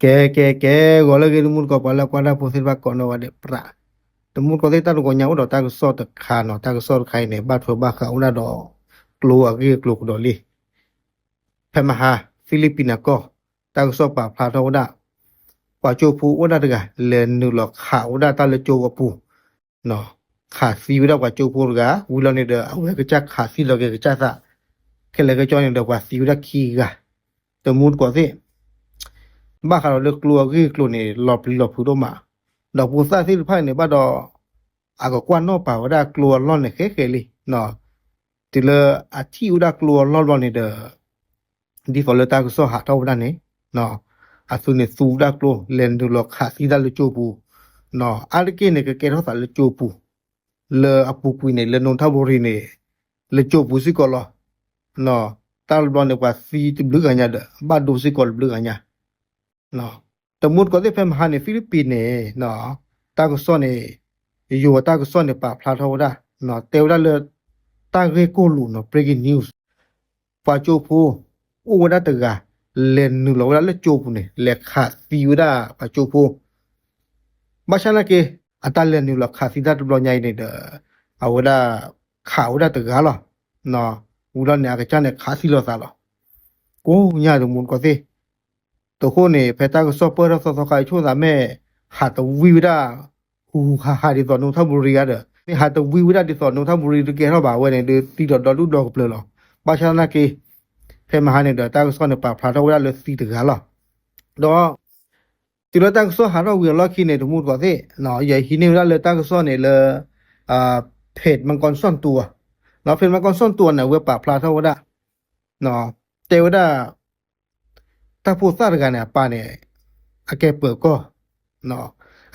ကဲ ကဲ ကဲ ဂီၤလၢအဂ့ၤ တမူတကိး ပှၤလၢအကွၢ်တၢ်ဖိသ့ၣ်တဖၣ်ကိးနီၢ်ဂၤဒဲး ပြး တမူတကိးသ့ၣ် တၢ်တဂီၤညါအိၣ်ဒီးတၢ်ကစီၣ်တခါနီၤ, တၢ်ကစီၣ်တခါအံၤန့ၣ် ဘၣ်ထွဲဘၣ်ဃးဝဲဒၣ်ဒီး ကျိအဂ့ၢ်အကျိၤကဒီးလံ. ဖဲမဟါ ဖံလံးပံးနၤကီၢ် တၢ်ကစီၣ်ပာ်ဖျါထီၣ်ဝဲဒၣ် ပှၤကၠိဖိအိၣ်ဝဲဒၣ်တဂၤ လဲၤနုာ်လီၤခးဝဲဒၣ်တၢ်လၢကၠိအပူၤ, ခးသံဝဲဒၣ်ပှၤကၠိဖိတဂၤ ဝံၤလီၤန့ၣ်ဒီး အဝဲကစၢ်ခးသံလီၤက့ၤကစၢ်သး, ခဲလၢာ်ခဲဆ့န့ၣ်ဒီး ပှၤသံဝဲဒၣ်ခံဂၤ, တမူတကိးသ့ၣ် ဘၣ်ဃးဒီးလၢကျိအဂ့ၢ်အကျိၤန့ၣ် လီၤပျံၤလီၤဖုးဒိၣ်မး, ဒီးဖိသၣ်သ့ၣ်တဖၣ်န့ၣ်ဘၣ်ဒီး အကကွၢ်နီၣ်ပာ်ဝဲဒၣ်ကျိအလီၢ်န့ၣ်ဃဲဃဲလံ, တုၤလၢအထံၣ်ဝဲဒၣ်ကျိအလီၢ်ဘျီန့ၣ်ဒီး ဒ်သိးလၢတၢ်ကစီၣ်ဟးထီၣ်ဝဲဒၣ်န့ၣ်, အသုန့ၣ်သူဝဲဒၣ်ကျိ လဲၤနုာ်လီၤခးသံတၢ်လၢကၠိပူၤ, အါတက့ၢ်န့ၣ် ကကဲထီၣ်သးလၢကၠိပူၤ, လၢအပူၤကွံာ်န့ၣ် လၢနိထၣ်ဘူရံၤန့ၣ် လၢကၠိပူၤစ့ၢ်ကီးလီၤ. တၢ်တဘျီန့ၣ် ပှၤသံတဘျုးဂၤညါဒီး ဘၣ်ဒိစ့ၢ်ကီးတဘျုးဂၤညါ တမူတကိးသ့ၣ် ဖဲမဟါန့ၣ် ဖံလံးပံးန့ၣ် တၢ်ကစီၣ်န့ၣ် ယိၤတၢ်ကစီၣ်န့ၣ် ပာ်ဖျါထီၣ်ဝဲဒၣ် တဲဝဲဒၣ်လၢ တၢ်ဂ့ၢ်ကိၢ်လိာ်နီၤ breaking news ပှၤကၠိဖိ အိၣ်ဝဲဒၣ်တဂၤ လဲၤနုာ်လီၤဝဲဒၣ်လၢကၠိပူၤန့ၣ် လဲၤခးသံဝဲဒၣ်ပှၤကၠိဖိ ဘၣ်ဆၣ်သနာ်က့ အတၢ်လဲၤနုာ်လီၤခးသံတၢ်တဘျီညါအံၤန့ၣ်ဒီး အဝဲဒၣ်ခးဝဲဒၣ်တဂၤလီၤ. ဝံၤလီၤန့ၣ် အကစၢ်န့ၣ်ခးသံလိာ်သးလီၤ. ကိးညါတမူတကိးသ့ၣ် တဃိန့ၣ် ဖဲတၢ်ကစီၣ်ပၢၢ်ထီၣ်သီသီခါအံၤ ဆိသးမ့ၢ်ဟးတဝံဝဲဒၣ် ဟူးဟူးဟးဟးဒ်သိးနိထၣ်ဘူရံၤဧါဒီး မ့ၢ်ဟးတဝံဝဲဒၣ်ဒ်သိးနိထၣ်ဘူရံၤတကဲထီၣ်ဘၣ်ဝဲန့ၣ် ဒုးသံဒီးဒီဒူၣ်ဒီကပျၢၤလီၤ. ဘၣ်ဆၣ်သနာ်က့ ဖဲမဟါန့ၣ်ဒီး တၢ်ကစီၣ်န့ၣ် ပာ်ဖျါထီၣ်ဝဲဒၣ်လၢသံတဂၤလီၤ. ဒီး တုၤလၢတၢ်ကစီၣ်ဟးထီၣ်ဝံၤအလီၢ်ခံန့ၣ် တမူတကိးသ့ၣ် ယဟံးန့ၢ်ဝဲဒၣ်လၢတၢ်ကစီၣ်န့ၣ်လၢ ဖ့းမကီၢ်စွၣ်တူၤ ဖ့းမကီၢ်စွၣ်တူၤန့ၣ် အဝဲပာ်ဖျါထီၣ်ဝဲဒၣ် တဲဝဲဒၣ် တၢ်ဖိသၣ်တဂၤန့ၣ် အပၢ်န့ၣ် အကဲပၢၤကီၢ်,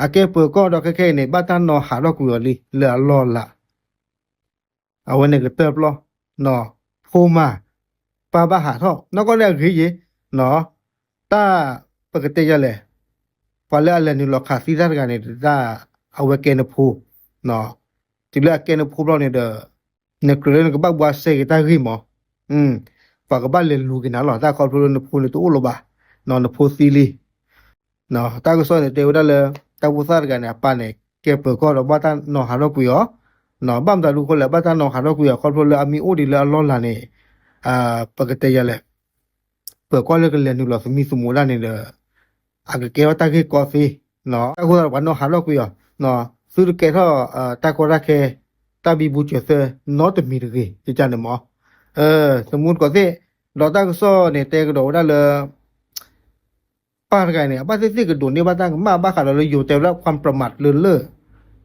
အကဲပၢၤကီၢ်ဒီးခဲခဲအံၤန့ၣ် ဘၣ်တၢ်နီၤဟးထီၣ်ကွံာ်အီၤလံ လၢအလီၢ်အလၤ အဝဲန့ၣ်ကတၢၢ်ပျီ, ဖိမါ ပၢ်ဘၣ်ဟးထီၣ် နီၢ်ကီၢ်န့ၣ်အဂ့ၤယ့ၤ, တၢ်ပကတဲယၤလဲၣ်, ပှၤလၢအလဲၤနုာ်လီၤခးသံတၢ်တဂၤန့ၣ် တၢ်အဝဲကဲနဖိ, တုၤလၢအကဲနဖိဘျီန့ၣ်ဒီး နကြၢးလၢနကဘၣ်ဘှါစဲက့ၤတၢ်ဂ့ၢ်မး, ပှၤကဘၣ်လဲၤလူၤက့ၤနၤလီၤ တၢ်ခီဖျိလၢနဖိန့ၣ်တအိၣ်လၢၤဘၣ်, နဖိသံလံ တၢ်ကစီၣ်န့ၣ်တဲဝဲဒၣ်လၢ တၢ်ဖိသၣ်တဂၤန့ၣ် အပၢ်န့ၣ် ကဲပၢၤကီၢ်ဒီးဘၣ်တၢ်နီၤဟးထီၣ်ကွံာ်အီၤ, ဘၣ်မတၤဒုးဃိလဲၣ် ဘၣ်တၢ်နီၤဟးထီၣ်ကွံာ်အီၤ ခီဖျိလၢအမ့ၢ်အိၣ်ဒံးလၢအလီၢ်လၤန့ၣ်, ပကတဲယၤလဲၣ်, ပၢၤကီၢ်လၢကလဲၤနုာ်လီၤသမံသမိးဒၣ်န့ၣ်ဒီး အကကဲထီၣ်တၢ်ဂ့ၢ်ကီသ့, တၢ်အဃိသတးဒီးပှၤနီၤဟးထီၣ်ကွံာ်အီၤ, သုတကဲထီၣ် တၢ်ကီတၢ်ခဲ တၢ်ဘံဘူစၢၤသၢ နီတမံၤတဂ့ၤ ကကန့ၣ်မး, တမူတကိးသ့ၣ်, ဒီးတၢ်ကစီၣ်န့ၣ်တဲကဒီးဝဲဒၣ်လၢ ပၢ်တဂၤအံၤန့ၣ် အဘၣ်သ့ၣ်သ့ၣ်ကဒိးန့ၢ်ဘၣ်တၢ်ကမၣ်ဘၣ်ဃးဒီးလၢယိၤတဲဝဲဒၣ် ความประมาท လၢလၢၢ်,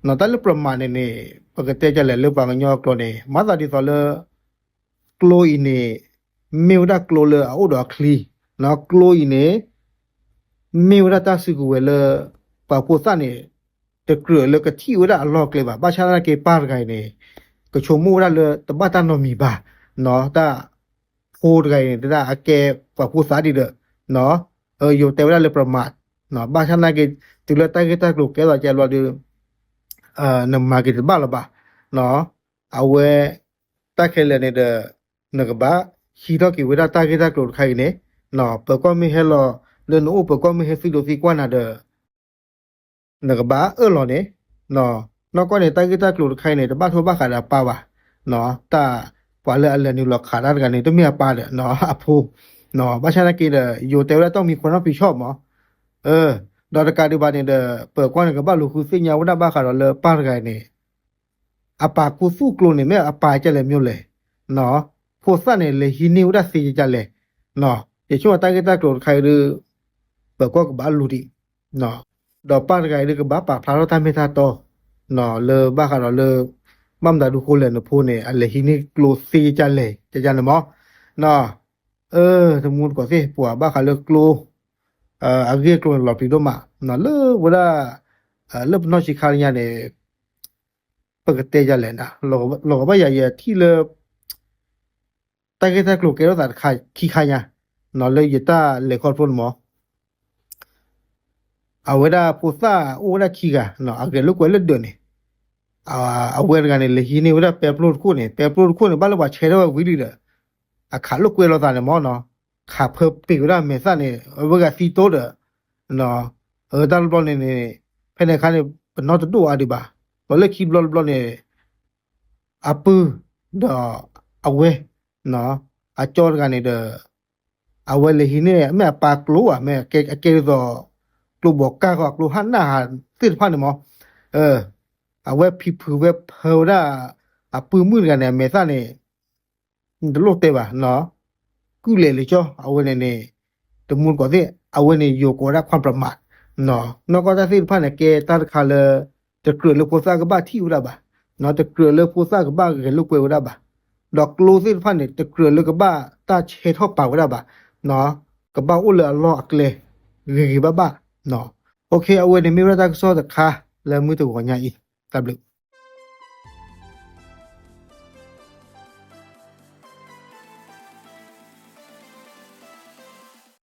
တၢ်လၢ ประมาท န့ၣ်န့ၣ် ပကတဲဒ်လဲၣ်လၢပှၤကညီအကျိာ်န့ၣ် မၤသးဒ်သိးလၢ ကျိအံၤန့ၣ် မ့ၢ်ဝဲဒၣ်ကျိလၢအအိၣ်ဒီးအချံ, ကျိအံၤန့ၣ် မ့ၢ်ဝဲဒၣ်တၢ်စုကဝဲၤလၢ ပှၤဖိသၣ်န့ၣ် တကြၢးလၢကထံၣ်ဝဲဒၣ်အလီၢ်အကျဲဘၣ်. ဘၣ်ဆၣ်သနာ်က့ ပၢ်တဂၤအံၤန့ၣ် ကဆိကမိၣ်ဝဲဒၣ်လၢတဘၣ်တၢ်နီတမံၤဘၣ်, တၢ်ဖိတဂၤအံၤန့ၣ် တဒၣ်အကဲပှၤဖိသၣ်ဒ်ဒီး ယိၤတဲဝဲဒၣ်လၢ ประมาท, ဘၣ်ဆၣ်သနာ်က့ တုၤလၢတၢ်ဂ့ၢ်တၢ်ကျိၤကဲထီၣ်ကဲဘျီဒီး နမၤက့ၤတဘၣ်လၢၤဘၣ်, အဝဲ တၢ်ခဲလၢာ်န့ၣ်ဒီး နကဘၣ်ဟံးထီၣ်က့ၤဝဲဒၣ်တၢ်ဂ့ၢ်တၢ်ကျိၤတခါအံၤန့ၣ်, ပၢၤကီၢ်မ့ၢ်ဟဲလီၤလၢနအိၣ် ပၢၤကီၢ်မ့ၢ်ဟဲသံဒိးသံကွၢ်နၤဒီး နကဘၣ်အၢၣ်လီၤန့ၣ်, နီၢ်ကီၢ်န့ၣ် တၢ်ဂ့ၢ်တၢ်ကျိၤတခါအံၤန့ၣ် တဘၣ်ထိဘၣ်ဃးဒီးအပၢ်ဘၣ်, တၢ် ပှၤလၢအလဲၤနုာ်လီၤခးတၢ်တဂၤန့ၣ် တမ့ၢ်အပၢ်ဒီး အဖိ, ဘၣ်ဆၣ်သနာ်က့ဒီး ယိၤတဲဝဲဒၣ် ต้องมีคนรับผิดชอบ မး, ဒီးတကးဒံးဘၣ်န့ၣ်ဒီး ပၢၤကီၢ်န့ၣ် ကဘၣ်လူၤဃုသ့ၣ်ညါဝဲဒၣ်ဘၣ်ဃးဒီးလၢပၢ်တဂၤအံၤန့ၣ် အပၢ်ကူသူၣ်ကျိၤန့ၣ် မ့ၢ်အပၢ်ကလဲၣ်မ့ၢ်လဲၣ်, ဖိသၣ်န့ၣ် လဲၤဟံးန့ၢ်ဝဲဒၣ်သ့ကကလဲၣ်, ယဆိကမိၣ်တၢ်ဂ့ၢ်တၢ်ကျိၤတခါအံၤဒီး ပၢၤကီၢ်ကဘၣ်လူၤဒံး, ဒီးပၢ်တဂၤအံၤဒီးကဘၣ်ပာ်ဖျါထီၣ်တၢ်မ့ၢ်တၢ်တီ လၢဘၣ်ဃးဒီးလၢ ဘၣ်မတၤဒုးဃိလဲၣ် နဖိန့ၣ် အလဲၤဟံးန့ၢ်ကျိသ့ကကလဲၣ် ကကန့ၣ်မး, တမူတကိးသ့ၣ် ပှၤဘၣ်ဃးလၢကျိ အဂ့ၢ်အကျိၤန့ၣ်လီၤပျံၤဒိၣ်မး, လၢဝဲဒၣ် လၢပနီၢ်ဆံးခါလၢညါန့ၣ် ပကတဲယၤလဲၣ်, လီၤကဘၣ်ယၤယထံၣ်လၢ တၢ်ဂ့ၢ်တၢ်ကျိၤကဲထီၣ်သးတခါခံခါညါ, လၢယတၢ်လဲၤခီဖျိန့ၣ်မး, အဝဲဒၣ်ဖိသၣ်အိၣ်ဝဲဒၣ်ခံဂၤ, အဂဲၤလိာ်ကွဲလၢဒၢးန့ၣ်, အဝဲတဂၤန့ၣ် လဲၤဟံးန့ၢ်ဝဲဒၣ်ပဲပျိတခိၣ်န့ၣ်, ပဲပျိတခိၣ်န့ၣ် ဘၣ်လၢပှၤဆဲးထီၣ်ဝဲဝံၤလံဒီး အခးလိာ်ကွဲလိာ်သးန့ၣ်မး, ခးဖၢပ့ၤဝဲဒၣ်မဲာ်သၣ်န့ၣ် အဝဲဂၤသံတိဒီး အတၢ်တဘျီဘျီန့ၣ်န့ၣ် ဖဲန့ၣ်အခါန့ၣ် ပနီတဒိၣ်အါဒံးဘၣ်. ဒီးလၢခံတဘျီတဘျီန့ၣ် အပုၢ်ဒီးအဝဲ အကၠီတဂၤန့ၣ်ဒီး အဝဲလဲၤဟံးန့ၢ် မ့ၢ်အပၢ်ကျိဧါ မ့ၢ်အကဲဒ်သိး ကျိဘီးကၢ်ဃီ ကျိဟးနၢ်ဟးသ့ၣ်တဖၣ်န့ၣ်မး အဝဲဖံးဖုးဝဲဖၢဝဲဒၣ် အပုၢ်မုၣ်တဂၤန့ၣ် အမဲာ်သၣ်န့ၣ် တလိၣ်တဲဘၣ် ကုၢ်လဲၤလၢကၠီ အဝဲန့ၣ်န့ၣ် တမူတကိးသ့ၣ် အဝဲန့ၣ်ယိၤကိးဝဲဒၣ် ความประมาท နီၢ်ကီၢ်တၢ်သ့ၣ်တဖၣ်န့ၣ် ကဲတၢ်တခါလၢ တကြၢးလၢဖိသၣ်ကဘၣ်ထံၣ်ဝဲဒၣ်ဘၣ်, တကြၢးလၢဖိသၣ်ကဘၣ်ဂဲၤလိာ်ကွဲဝဲဒၣ်ဘၣ်, ဒီးကျိသ့ၣ်တဖၣ်န့ၣ် တကြၢးလၢကဘၣ်တၢ်ဆဲးထီၣ်ပာ်ဝဲဒၣ်ဘၣ်, ကဘၣ်အိၣ်လၢအလီၢ်အကျဲ ဂ့ၤဂ့ၤဘၣ်ဘၣ်. အဝဲန့ၣ်မ့ၢ်ဝဲဒၣ်တၢ်ကစီၣ်တခါလၢမုၢ်တဂီၤညါအံၤ တၢ်ဘျုး